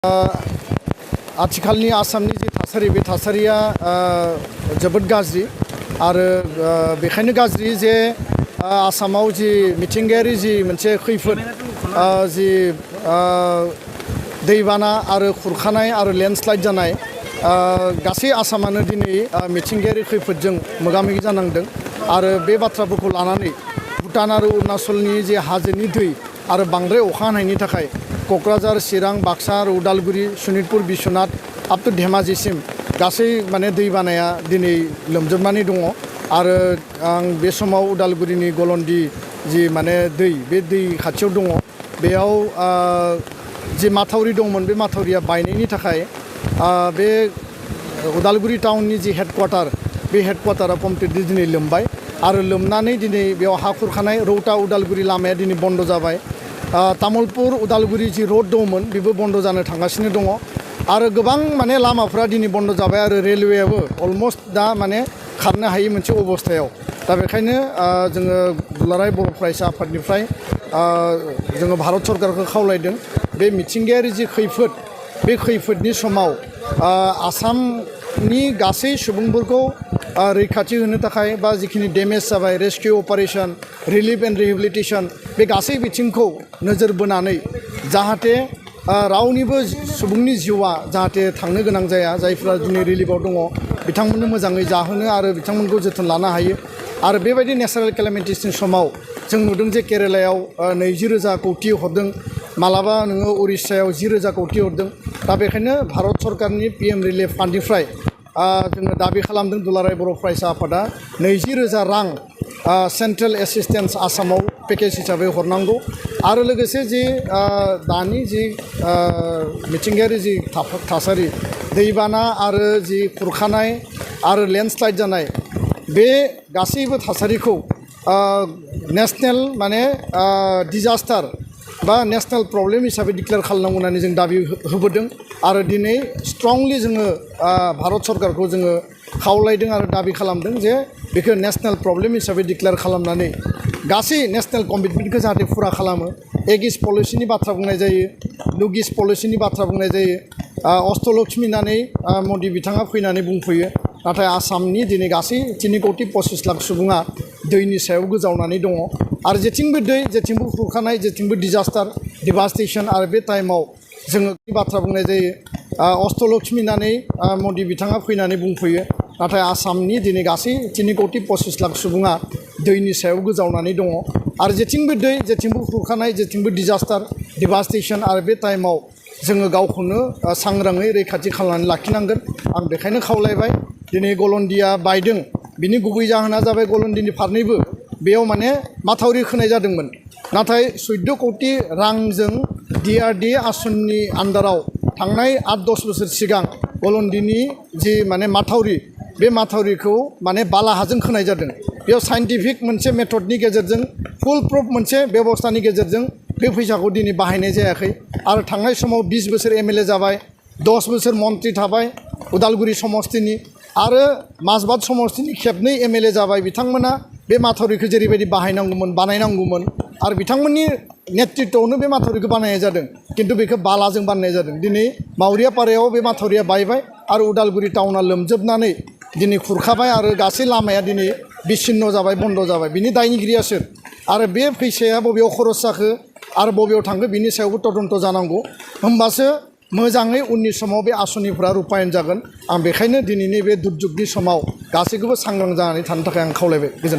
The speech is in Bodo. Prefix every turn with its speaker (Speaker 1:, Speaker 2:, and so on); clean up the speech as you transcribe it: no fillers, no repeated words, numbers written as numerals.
Speaker 1: आथिखालनि आसामनि जि थासारि बे थासारिया जोबोद गाज्रि आरो बेखायनो गाज्रि जे आसामाव जि मिथिंगायारि जि मोनसे खैफोद जि दैबाना आरो खुरखानाय आरो लेन्डस्लाइड जानाय गासै आसामानो दिनै मिथिंगायारि खैफोदजों मोगा-मोगि जानांदों आरो बे बाथ्राफोरखौ लानानै भुटान आरो अरुणाचलनि जे हाजोनि दै आरो बांद्राय अखा हानायनि थाखाय क'क्राझार चिरां बाक्सा आरो उदालगुरि सनितपुर बिश्वनाथ आप टु धेमाजिसिम गासै माने दैबानाया दिनै लोमजोबनानै दङ आरो आं बे समाव उदालगुरिनि गलन्दि जि माने दै बे दै खाथियाव दङ बेयाव जि माथावरि दंमोन बे माथावरिया बायनायनि थाखाय बे उदालगुरि टाउननि जि हेडक्वार्टार बे हेडक्वार्टारा कमप्लिटलि दिनै लोमबाय आरो लोमनानै दिनै बेयाव हा खुरखानाय रौता उदालगुरि लामाया दिनै बन्द जाबाय तामुलपुर उदालगुरि जि रोड दंमोन बेबो बन्द जानो थांगासिनो दङ आरो गोबां माने लामाफोरा दिनै बन्द जाबाय आरो रेलवेयाबो अलमस्ट दा माने खारनो हायै मोनसे अबस्थायाव दा बेखायनो जोङो दुलाराय बर' फरायसा आफादनिफ्राय जोङो भारत सरकारखौ खावलायदों बे मिथिंगायारि जि खैफोद बे खैफोदनि समाव आसामनि गासै सुबुंफोरखौ रैखाथि होनो थाखाय बा जिखिनि डेमेज जाबाय रेस्किउ अपारेशन रिलिफ एन्ड रिहेबिलिटेशन बे गासै बिथिंखौ नोजोर बोनानै जाहाथे रावनिबो सुबुंनि जिउआ जाहाथे थांनो गोनां जाया जायफ्रा दिनै रिलिफआव दङ बिथांमोननो मोजाङै जाहोनो आरो बिथांमोनखौ जोथोन लानो हायो आरो बेबायदि नेचारेल केलामिटिसनि समाव जों नुदों जे केरेलायाव 20,000 कौटि हरदों मालाबा नोङो उरिष्यायाव 10,000 कौटि हरदों दा बेखायनो भारत सरकारनि PM रिलिफ फान्डनिफ्राय जोङो दाबि खालामदों दुलाराय बर' फरायसा आफादा 20,000 रां सेन्ट्रेल एसिस्टेन्स आसामाव पेकेज हिसाबै हरनांगौ आरो लोगोसे जि दानि जि मिथिंगायारि जि थासारि दैबाना आरो जि खुरखानाय आरो लेन्डस्लाइड जानाय बे गासैबो थासारिखौ नेसनेल माने डिजास्टार बा नेसनेल प्रब्लेम हिसाबै डिक्लेयार खालामनांगौ होननानै जों दाबि होबोदों आरो दिनै स्ट्रंलि जोङो भारत सरकारखौ जोङो खावलायदों आरो दाबि खालामदों जे बेखौ नेसनेल प्रब्लेम हिसाबै डिक्लेयार खालामनानै गासै नेसनेल कमिटमेन्टखौ जाहाथे फुरा खालामो एक इस्ट पलिसिनि बाथ्रा बुंनाय जायो लुक इस्ट पलिसिनि बाथ्रा बुंनाय जायो अष्टलक्ष्मी होननानै मदि बिथाङा फैनानै बुंफैयो नाथाय आसामनि दिनै गासै 3,25,00,000 सुबुङा दैनि सायाव गोजावनानै दङ आरो जेथिंबो दै जेथिंबो खुरखानाय जेथिंबो डिजास्टार डिभास्टेसन आरो बे टाइमाव जोङो बाथ्रा बुंनाय जायो अष्टलक्ष्मी होननानै मदि बिथाङा फैनानै बुंफैयो नाथाय आसामनि दिनै गासै 3,25,00,000 सुबुङा दैनि सायाव गोजावनानै दङ आरो जेथिंबो दै जेथिंबो खुरखानाय जेथिंबो डिजास्टार डिभास्टेसन आरो बे टाइमाव जोङो गावखौनो सांग्राङै रैखाथि खालामनानै लाखिनांगोन आं बेखायनो खावलायबाय दिनै गलन्दिया बायदों बिनि गुबै जाहोना जाबाय गलन्दिनि फारनैबो बेयाव माने माथावरि खोनाय जादोंमोन नाथाय 14 कौटि रांजों DRDA आसननि आन्दाराव थांनाय 8-10 बोसोर सिगां गलन्दिनि जि माने माथावरि बे माथावरिखौ माने बालाहाजों खोनाय जादों बेयाव साइन्टिफिक मोनसे मेथडनि गेजेरजों फुल प्रुफ मोनसे बेबस्थानि गेजेरजों बे फैसाखौ दिनै बाहायनाय जायाखै आरो थांनाय समाव 20 बोसोर MLA जाबाय 10 बोसोर मन्त्रि थाबाय उदालगुरि समस्तिनि आरो माजबाद समस्तिनि खेबनै MLA जाबाय बिथांमोना बे माथावरिखौ जेरैबायदि बानायनांगौमोन आरो बिथांमोननि नेतृत्वआवनो बे माथावरिखौ बानायनाय जादों किन्तु बेखौ बालाजों बानायनाय जादों दिनै मावरियापारायाव बे माथावरिया बायबाय आरो उदालगुरि टाउना लोमजोबनानै दिनै खुरखाबाय आरो गासै लामाया दिनै बिच्छिन्न जाबाय बन्द जाबाय बिनि दायनिगिरिया सोर आरो बे फैसाया बबेयाव खरस जाखो आरो बबेयाव थांखो बिनि सायावबो तदन्त जानांगौ होमबासो मोजाङै उननि समाव बे आसनिफोरा रुपायन जागोन आं बेखायनो दिनैनि बे दुर्जुगनि समाव गासैखौबो सांग्रां जानानै थानो थाखाय आं खावलायबाय गोजोन्थों।